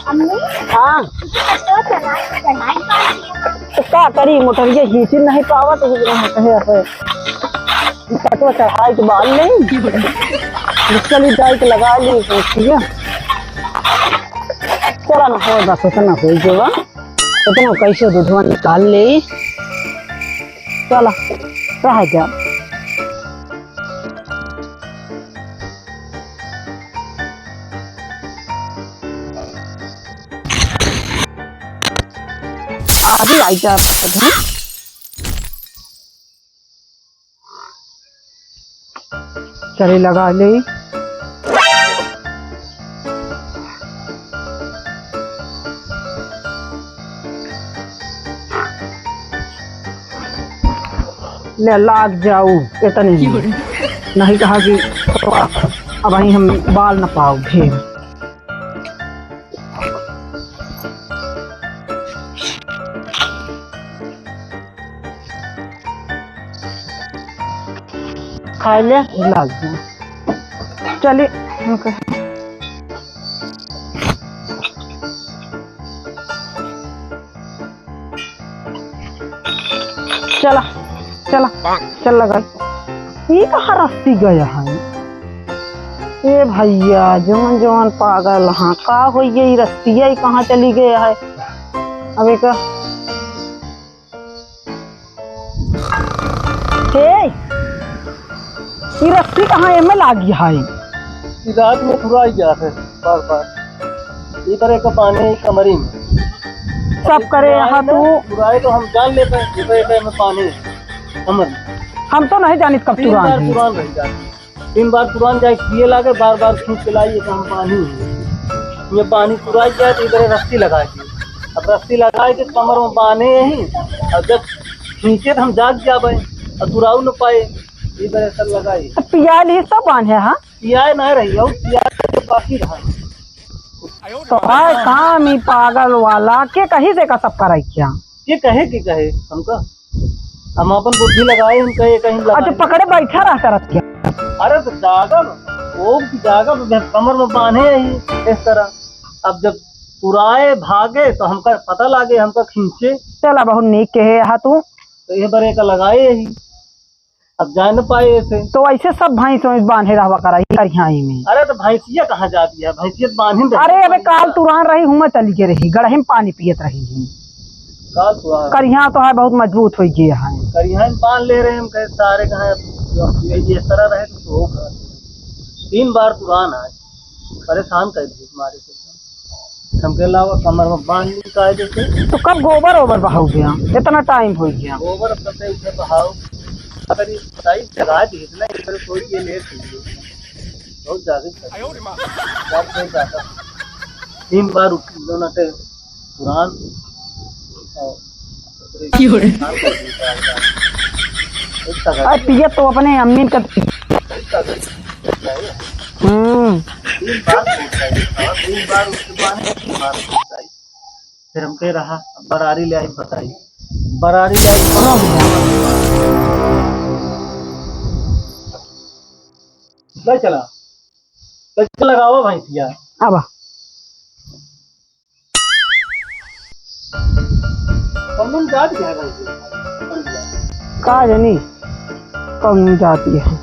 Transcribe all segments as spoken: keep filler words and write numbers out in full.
अम्मी, हाँ। तो का करी, मोटरिया खींची नहीं पावत है, कहे कटवा चढ़ाई के बाल नहीं। चली जाए के लगा ली, ठीक है। चला ना, हो बस, इतना हो गया। इतना कैसे दूधवा निकाल ले। चला, रह जा। अभी आई जा। चले लगा ले। ले लाग जाऊ, इतने में। नहीं कहा कि अब वहीं हम बाल न पाओ ढेर। खाए ले, लाग जा। चली, हम कहे। चला, चला, चल लगा। ई कहाँ रस्सी गया है? ए भैया, जवन जवन पागल हाँ, का होई गई रस्सिया, ई कहाँ चली गया है? अब एक ए, ई रस्सी कहाँ एमे लागी है? ई रात में थुराई जात है बार बार। ई पर एक बान्हे कमरी में। सब करे थुराए यहाँ ना, तू। थुराए तो हम जान लेते हैं, ये तो, ये तो एमे बान्हे कमर में। हम तो नहीं जानित कब तीन तुरान बार है। तुरान रह जाती। तीन बार तुरान जाए पिए लागे, बार बार खींच के लाई, ये तो हम बान्हे है। ये बान्हे तुराई जाए तो इधर रस्सी लगा के, अब रस्सी लगा के कमर में बान्हे यही, और जब खींचे तो हम जाग जाबे और तुराऊ न पाए। ई तरह सब लगाई। तो पियाल ही सब बान्हे, हाँ? पियाए ना रही हो, पियाए तो बाकी रहा। तो है काम ही पागल वाला, के कही से का सब कराई क्या? के कहे, के कहे हमका? हम अपन बुद्धि लगाए, हम कहे कहीं लगा अच्छा, दे। पकड़े बैठा रहता रहत क्या? अरे तो जागब, वो जागब, कमर में बान्हे ही इस तरह। अब जब तुराए भागे तो हमका पता लागे, हमका खींचे। चला, बहुत नीक के है हा तू। तो ये बार एक लगाए ही। अब जा न पाए ऐसे। तो ऐसे सब भैंस वैंस बांधे रहवा करा, ई करिहाई में। अरे तो भैंसिया कहाँ जाती है? भैंसिया तो बांधे न रहती अरे है। अबे काल तुरान रही, हुआं चली के रही, गड़हे में पानी पियत रही ही। काल तुरान। करिहा तो है, बहुत मजबूत हो गए हैं। करिहा में बांध ले रहे हम, कहे सारे कहाँ ये, ये तरह रहे तो होगा। तीन बार तुरान आए, परेशान कर दिए हमारे से। हमके अलावा कमर में बांध ली कायदे से। तो कब गोबर ओबर बहाओगे हम? इतना टाइम हो गया। गोबर अब तक उठे बहाओ। अगर ये टाइम जगा दी इतना, इधर कोई ये लेट हो गया। बहुत ज्यादा कर दिया। यार, कोई ज्यादा। तीन बार उठ लो ना, ते पुरान। और की हो रे? अरे पिया तो अपने अम्मी का। हम्म। फिर हम कह रहा, बरारी ले आई बताई, बरारी ले आई। ले चला, ले चला लगावा भैंसिया। अब कौन जात के है भाई? का जानी कौन जात के है।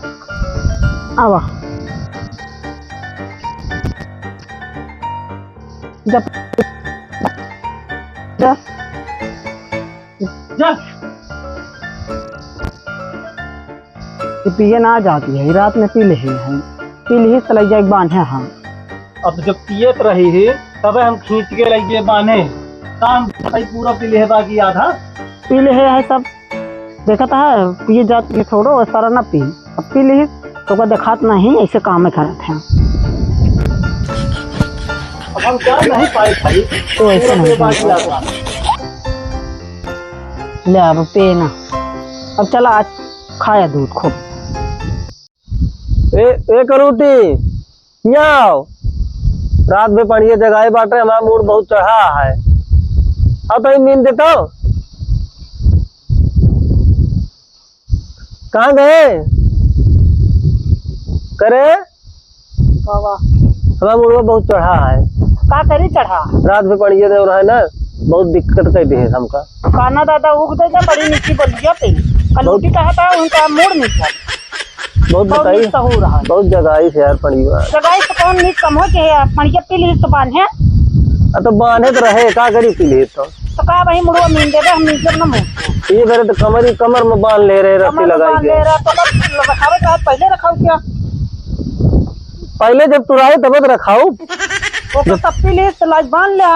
आवा। जब जा। जा। ये पिए ना जाती है, रात में पी ले है, पी ले ही चला जाए बांधे हम। अब जब पियत रही है, तबे हम खींच के लइए बांधे। काम भाई पूरा पी ले है, बाकी आधा। पी ले है, है सब। देखत है, पिए जात के छोड़ो, सारा ना पी। अब पी ले, तो का देखात नहीं, ऐसे काम में करत है। अब हम जा नहीं पाए भाई। तो ऐसे पूरा नहीं पी बाकी करता। आधा। ले अब पे ना। अब चला, आज खाया दूध खूब। ए, ए कलूटी, यहाँ आओ। रात में पनिया जगाए बाटे, हमारा मूड बहुत चढ़ा है। अब तनी नींद देता। कहाँ गए? करे? बाबा। हमार मुड़वा बहुत चढ़ा है। का करी चढ़ा? रात में पड़िए दे रहा है ना, बहुत दिक्कत कर दे हमका। काना दादा उग दे जा, बड़ी मीठी बोलिया पे। कलूटी बहुत कहता है, उनका मूड़ मीठा। बहुत बहुत बताई, नीक सहूर है। बहुत जगाई से यार पड़िया। जगाई से कौन नीक कम हो के है? पड़िया पी ली तो बांधे। आ तो बांधे तो रहे, का करी पी ली तो? तो का भाई मुड़वा मीन दे दे, हम मीन जब ना मुड़। ये बेरे तो कमर ही, कमर में बांध ले रहे, रस्सी कमर में लगाई बांध के। ले रहा, तो कब रखावे का पहले रखाओ क्या? पहले जब तुराए तब तो रखाओ। वो तो जब तब पी ली तो लाज बांध ले।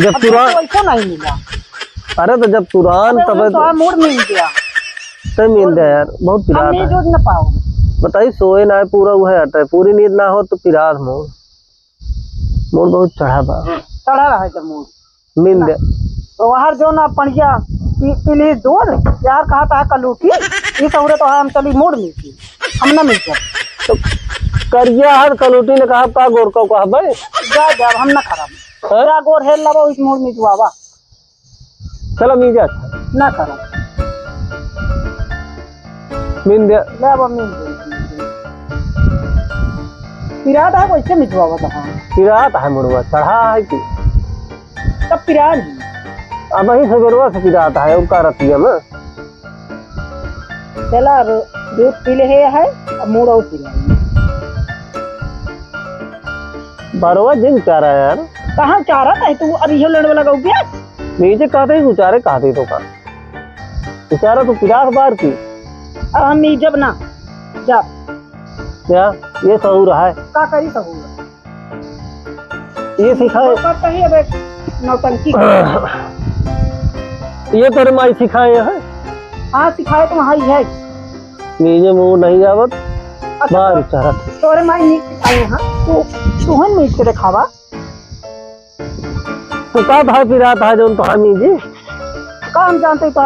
जब अब तुरा तो ऐसा नहीं मिला। अरे तो जब तुरान अबे तब वो तो तो मूड़ मीन गया। तब मीन दे यार, बहुत हम पिरात नींद है। उद न पाओ। बताई सोए ना है, पूरा वो है अटे, पूरी नींद ना हो तो पिरात हो। मूड़ बहुत चढ़ा बा। चढ़ा रहा है जब मूड़। नींद ना। तो वहाँ जो ना पड़िया पी, पी ली दूध, यार कहा था कलूटी, ये सहुरे तो हम चली मूड़ मीठी, हम ना मीठे। तो करिया हर कलूटी ने कहा, का गोर को कहा बे? जा, जा, हम ना खराब। हाँ? जा गोर हेल लबो, इस मूड़ मीठवावा। चलो, मीजा। ना करो। मीन दे। ले अब मीन दे। पिरात है, कैसे मिटवावत है? पिरात है मुड़वा, चढ़ा है कि? तब पिरात है। अब ही सवेरवा से पिरात है, और का रतिया में? चला, अब दूध पी ले है, अब मूड़ और पी ले। बरवा जिन चारा यार। कहाँ चारा? तै तू अब इहो लड़वे लगा उबिया? नीचे कहते ही उचारे कहते तो का? उचारा तो पिरात बार की। अब हम ई जब ना, जब। क्या? ये सहूर है। का करी सहूर? ये सिखाए। तो कब कही अब एक नौटंकी। ये तोरे माई सिखाए हैं? हाँ, सिखाए तो वहाँ ही है। नीचे मुँह नहीं जावत। अच्छा, बाहर तो चढ़त। तोरे माई नहीं सिखाए हैं? तू, तू हन मीट के दिखावा। तू का भाव पिरात है जौन तो हमी जी? का हम जानते तो